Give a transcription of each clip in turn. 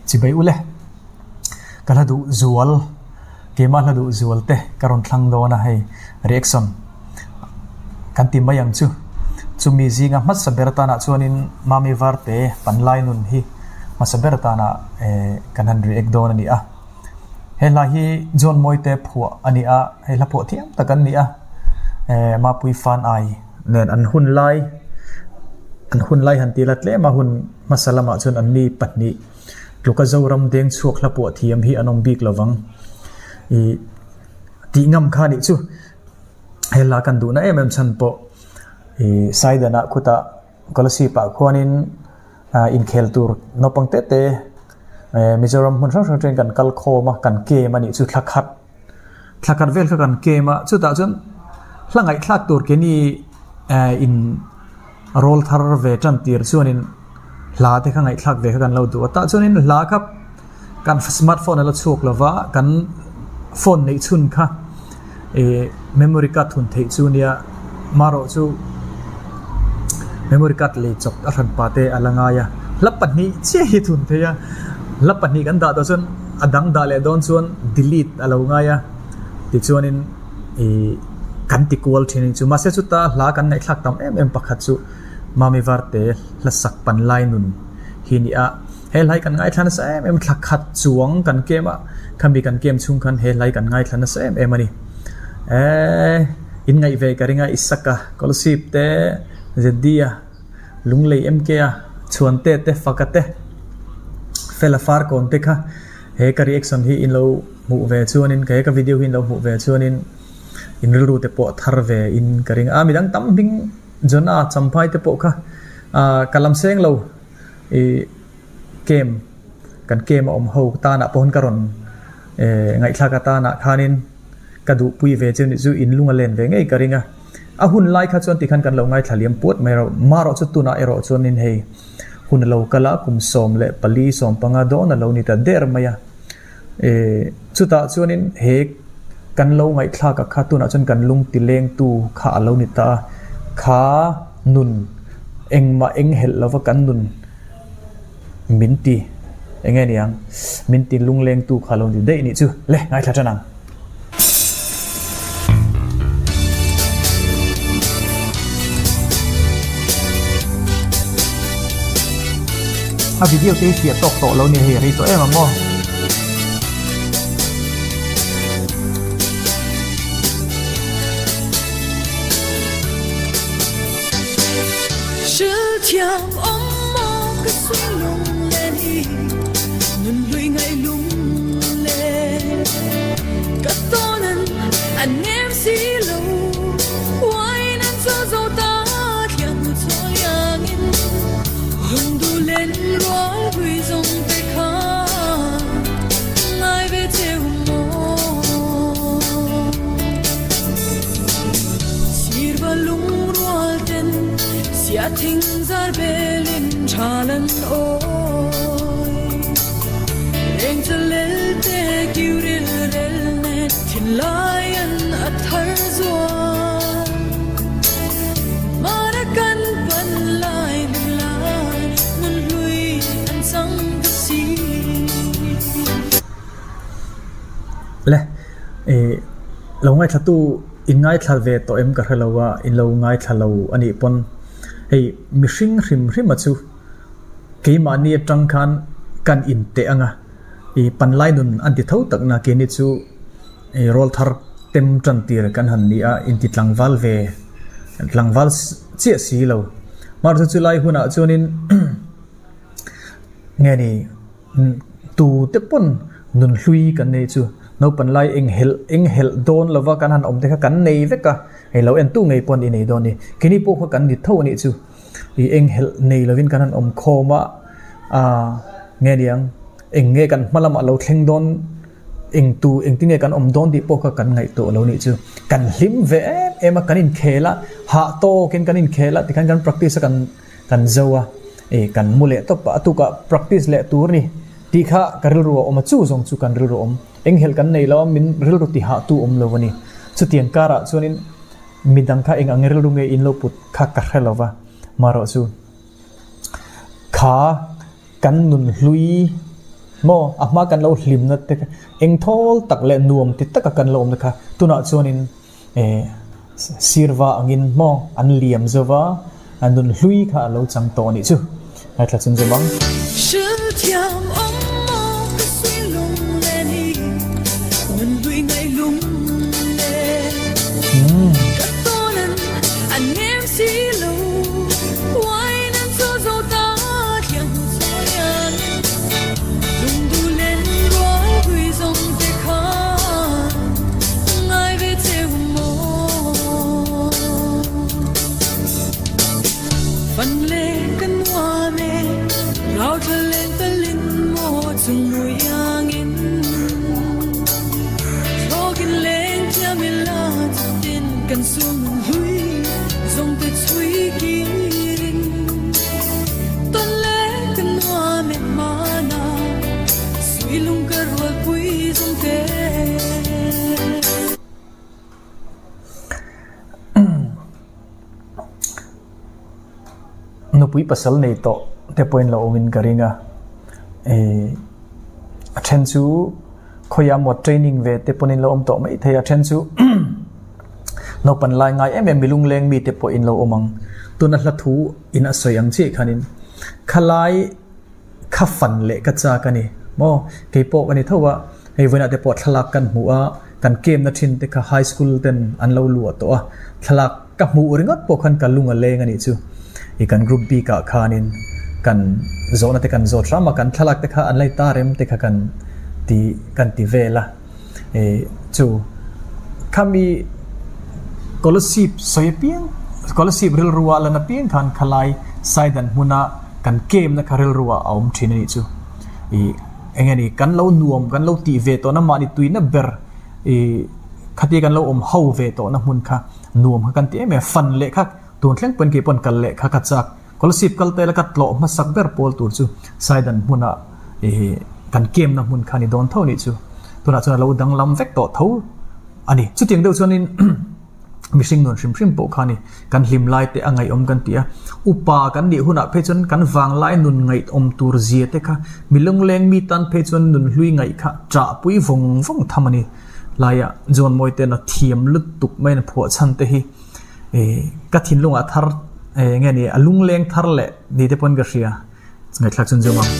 Chibai ule. Ka hla duh zual, keimah hla duh zual te ka rawn thlang dawn a hei reaction kan ti mai ang chu. Chumi zinga hmasa ber atanah chuanin Mami Varte Panlai nun hi hmasa ber atanah kan han react dawn a ni a. He hla hi John Mawite phuah a ni a, hei hla phuah thiam tak an ni a, Mapui Fan Ai nen an hun lai, an hun lai han ti la tlem a hun hmasa lamah chuan an ni pahnih tluka Zoram deng chhuak hla phuah thiam hi an awm bik lo vang. Ih tih ngam kha nih chu he hla kan duhna em em chhan pawh ih Saidanah khutah Kolasib ah khuanin inkhel tur naupang te te Mizoram hmun hrang hrang atangin kan kal khawm a, kan game a nih chu thla khat thla khat vel kha kan game a, chutah chuan hla ngaihthlak tur keini in rawl thar ve tan tir chuanin hla te kha ngaihthlak ve kha kan lo duh a, tah chuanin hla kha kan smartphone a la chhuak lo va, kan phone neih chhun kha ih memory card thun theih chu nia marawh chu memory card lei chawp a hran pa te a la ngai a, hla pahnih chiah hi thun thei a, hla pahnih kan dah tawh chuan a dang dah leh dawn chuan delete a lo ngai a, tichuanin ih kan ti kual thin a ni chu mahse chuta hla kan ngaihthlak tam em em pakhat chu Mami Varte hla sak panlai nun hi a ni a. He hlai kan ngaithla nasa em em thla khat chuang kan kem a, khami kan kem chhung khan he hlai kan ngaithla nasa em em a ni. Eee in ngaih ve ka ring a Isaka, Kolasib te, Zeddia, Lunglei MK a, Chhuante te, Faka te, Fela Farkawn te kha he ka reaction hi in lo hmuh ve chuanin he ka video hi in lo hmuh ve chuanin in rilru te pawh thar ve in ka ring a. Midang tam hming Jonah Champhai te pawh kha ka lam seng lo. I game kan game a awm ho tanah pawhin ka rawn ngaihthlak atanah khanin ka duhpui ve chu nih chu in lung a len ve ngei ka ring a. A hun lai kha chuan tikhan kan lo ngaithla liam puat mai ro. Marawh chu tunah erawh chuanin hei hun a lo kal a, kum 14, 15 dawn a lo ni ta der mai a. Chutah chuanin he kan lo ngaihthlak a kha tunah chuan kan lung ti lengtu kha a lo ni ta a, kha nun engmah eng helh lova kan nun min ti eng nge niang min ti lung lengtu kha a lo ni daih nih chu le ngaithla tan ang. A video te hi fiah tawk tawh lo nia hei a rei tawh em ang aw. Le eh lo ngaithla tu in ngaithla ve tawh em ka hre lo a in lo ngaithla lo a nih pawn hei mihring hrim hrim a chu keimahni atang khan kan inteh ang a ih panlai nun an ti tho tak na keini chu ih rawl thar tem tan tir kan han ni a inti tlangval ve tlangval chiah si lo mahse chu lai hunah chuanin nge ni. Tu te pawn nun hlui kan nei chu naupan lai eng helh eng helh dawn lova kan han awm te kha kan nei vek a, hei lo en tu ngei pawn i nei dawn a ni. Keini pawh kha kan ni tho a nih chu i eng helh nei lovin kan han awm khawm a, aaa nge niang eng nge kan hma lamah lo thleng dawn eng tu eng tinge kan awm dawn tih pawh kha kan ngaihtuah lo nih chu. Kan hlim ve em em a, kan inkhel a, hah tawkin kan inkhel a tikhan kan practice a kan. Kan zo a, e kan mu leh tawp a, a tukah practice leh tur ni tih kha ka rilru a awm a, chu zawng chu kan rilru awm. Enghelh kan nei lo a, min rilru ti hah tu awm lo a ni. Chutiang karah chuanin midang kha eng ang rilru nge in lo put kha ka hre lo va, marawh chu kha kan nun hlui. Maw, a hma kan lo hlimna te kha eng thawl tak leh nuam ti taka kan lo awmna kha tunah chuanin eh sirva angin maw an liam zo va, nun hlui kha a lo chang tawh a nih chu. Ngaithla chun zawm ang. Hrilthiam awm maw ka suih lunglen hi, nun hlui ngaih lunglen. Ka tawnan a nem si lo, uain an chaw zo ta thiang chawian. Lungduh len rual hlui zawng te khan ngai ve cheu maw. Fan le ka nuam e, rau thla leng talin maw chung mui iangin. Thlawkin leng thiam ila chutin kan sum hlui zawng te chhui kirin. Tawn le ka nuam e hmana suilung ka rualpui zawng te. Nupui pasal nei tawh te pawhin lo awmin ka ring a, ih a then chu khawiah emaw training ve te pawhin lo awm tawh mai thei a, a then chu naupan lai ngai em em mi lungleng mi te pawhin lo awm ang. Tuna hla thu in a sawi ang chiah khanin khalai Kha fan leh ka chak a ni maw? Kei pawh ka ni tho a, hei vawiinah te pawh thlalak kan hmuh a, kan camp na thin te kha high school ten an lo luah tawh a, thlalak ka hmuh ringawt pawh khan ka lung a leng a nih chu. I kan group bik ah khanin kan zawhna te kan zawt hram a, kan thlalak te kha an lei ta rem te kha kan ti kan ti vel a. I chu khami Kolasib sawi apiang Kolasib rilru ah lan apiang khan khalai Saidan hmuna kan camp na kha rilru ah a awm thin a nih chu. I eng nge ni kan lo nuam kan lo tih ve tawhna mahni tuina ber i khatia kan lo awm ho ve tawhna hmun kha nuam kha kan ti em em a, fan leh kha tun thleng pawhin kei pawn kal leh kha ka chak. Kolasib kal te la ka tlawh hmasak ber pawl tur chu Saidan hmuna ih kan camp na hmun kha a ni dawn tho nih chu. Tunah chuan a lo danglam vek tawh tho a ni. Chutiang deuh chuanin mihring nun hrim hrim pawh kha a ni. Kan hlim lai te a ngaihawm kan ti a. Upa kan nih hunah phei chuan kan vanglai nun ngaihawm tur zia te kha mi lungleng mi tan phei chuan nun hlui ngaih kha ṭahpui vawng vawng tham a ni. Laiah John Mawite'n a thiam lutuk maiin a phuah chhan te hi. Ka thinlungah thar nge ni a lungleng thar leh ni te pawn ka hria ngaihthlak chun zawm ang.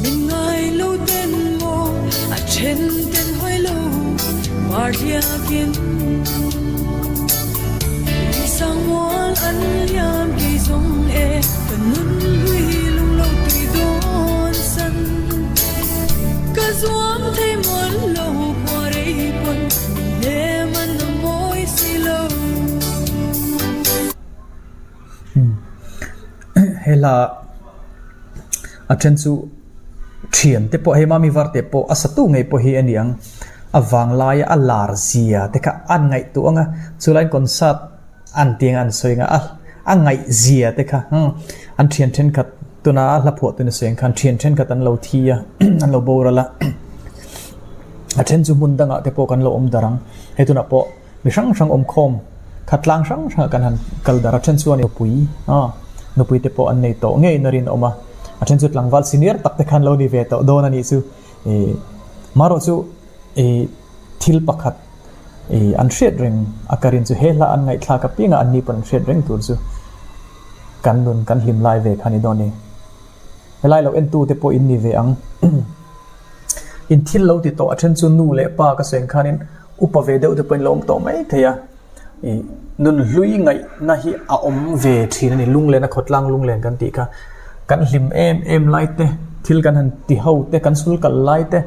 Min ngai lo ten maw a then ten hawi lo mar hliakin Lisa mual an liam kei zawng e ka nun hlui lung lo tui dawn san Ka zuam thei mual lo khua rei pawn min hnem an a mawi si lo. Hela a then chu thian te pawh hei mami var te pawh a satu ngei pawh hi a ni ang a vanglaia a lar zia te kha an ngaihtuah ang a chulaiin concert an tih ang an sawi ang a a ngaih zia te kha an thian thenkhat tuna a hla phuah tuna sawi ang khan thian thenkhat an lo thi a an lo boral a a then chu hmun dangah te pawh kan lo awm darh ang hei tunah pawh. Mi hrang hrang awm khawm kha tlang hrang hrangah kan han kal darh a, then chuan nupui a nupui te pawh an nei tawh ngeiin a rinawm a, a then chu tlangval senior tak te khan lo ni ve tawh dawn a nih chu. Ih marawh chu ih thil pakhat ih an hriat reng a ka rin chu he hla an ngaihthlak apiangah an ni pawh an hriat reng tur chu kan nun kan hlim lai ve kha a ni dawn a ni. Helai lo entu te pawh in ni ve ang. In thil lo ti tawh a then chu nu leh pa ka sawi ang khanin upa ve deuh te pawhin lo awm tawh mai thei a. Ih nun hlui ngaihna hi a awm ve thin a ni. Lunglen a khawtlang lunglen kan tih kha kan hlim em em lai te. Thil kan han ti ho te, kan sul kal lai te,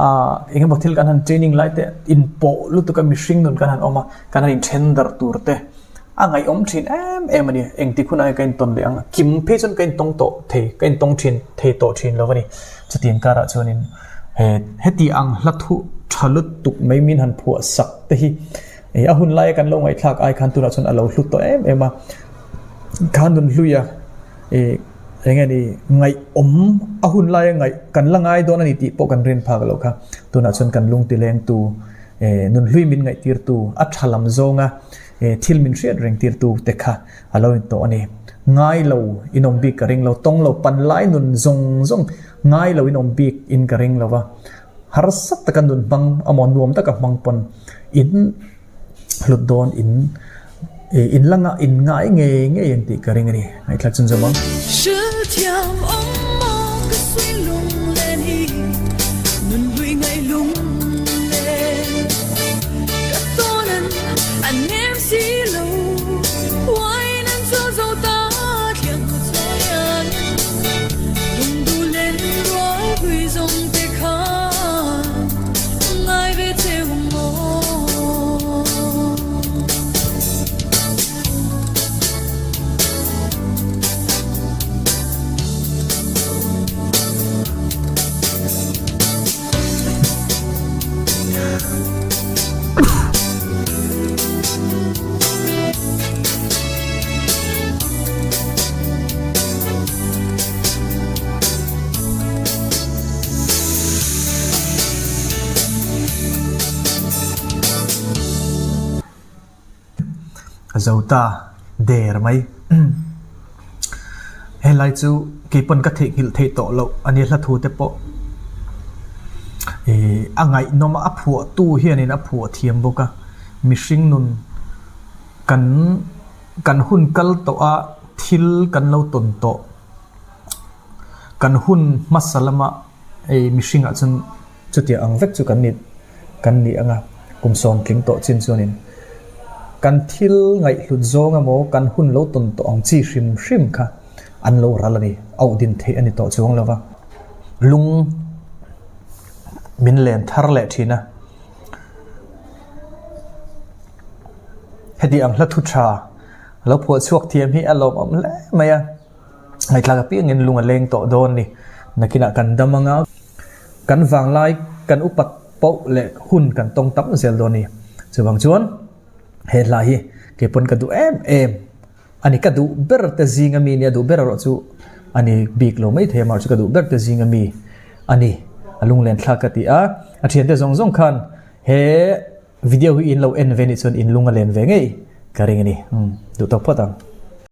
ah eng emaw thil kan han training lai te inpawh lutuk a mihring nun kan han awm a, kan han inthen darh tur te a ngaihawm thin em em a ni. Engtik hunah nge ka intawn leh ang a, kim phei chuan ka intawng tawh thei, ka intawng thin thei tawh thin lo a ni. Chutiang karah chuanin he heti ang hla thuh tha lutuk mai min han phuah sak te hi a hun laia kan lo ngaihthlak ai khan tunah chuan a lo hlut tawh em em a, kha nun hlui a ih eng nge ni ngaihawm a hun laia ngaih kan la ngai dawn a ni tih pawh kan rin phak loh kha tunah chuan kan lung ti lengtu eh nun hlui min ngaihtirtu a tha lam zawnga eh thil min hriat reng tirtu te kha a lo in tawh a ni. Ngai lo in awm bik ka ring lo, tawng lo pan lai nun zawng zawng ngai lo in awm bik in ka ring lo va, harsa taka nun hmang amaw nuam taka hmang pawn in hlut dawn in in la ngah in ngai ngei ngei ang tih ka ring a ni. Ngaihthlak chhun zawm ang. Hrilthiam awm maw ka suih lunglen hi nun hlui ngaih lunglen ka tawnan an nem si lo uain an chaw zo ta thliang chawian lungduh len rual hlui zawng te khan ngai ve cheu maw. A zo ta der mai. Helai chu keipawn ka theihnghilh theih tawh loh a nia hla thu te pawh ih a ngaihnawm a, a phuahtu hianin a phuah thiam bawk a, mihring nun kan kan hun kal tawh a thil kan lo tawn tawh kan hun hmasa lama hei mihringah chuan Chutiang ang vek chu kan ni kan ni anga kum sawmtling tawh chin chuanin kan thil ngaihhlut zawng emaw kan hun lo tawn tawh ang chi hrim hrim kha an lo ral a ni, auh din theih a ni tawh chuang lo va, lung min len thar leh thin a. Heti ang hla thu tha lo phuah chhuak thiam hi a lawmawm hle mai a, ngaihthlak apiangin lung a leng tawh dawn a ni, nakinah kan dam anga. Kan vanglai kan upat poh leh hun kan tawng tam zel dawn a ni. Chuvang chuan he hla hi kei pawn ka duh em em a ni. Ka duh ber te zinga mi nia duh ber erawh chu a ni bik lo maithei amaherawhchu ka duh ber te zinga mi a ni. A lunglen thlak ka ti a, a thiante zawng zawng khan he video hi in lo en ve nih chuan in lung a len ve ngei ka ring a ni. Duh tawk phawt ang.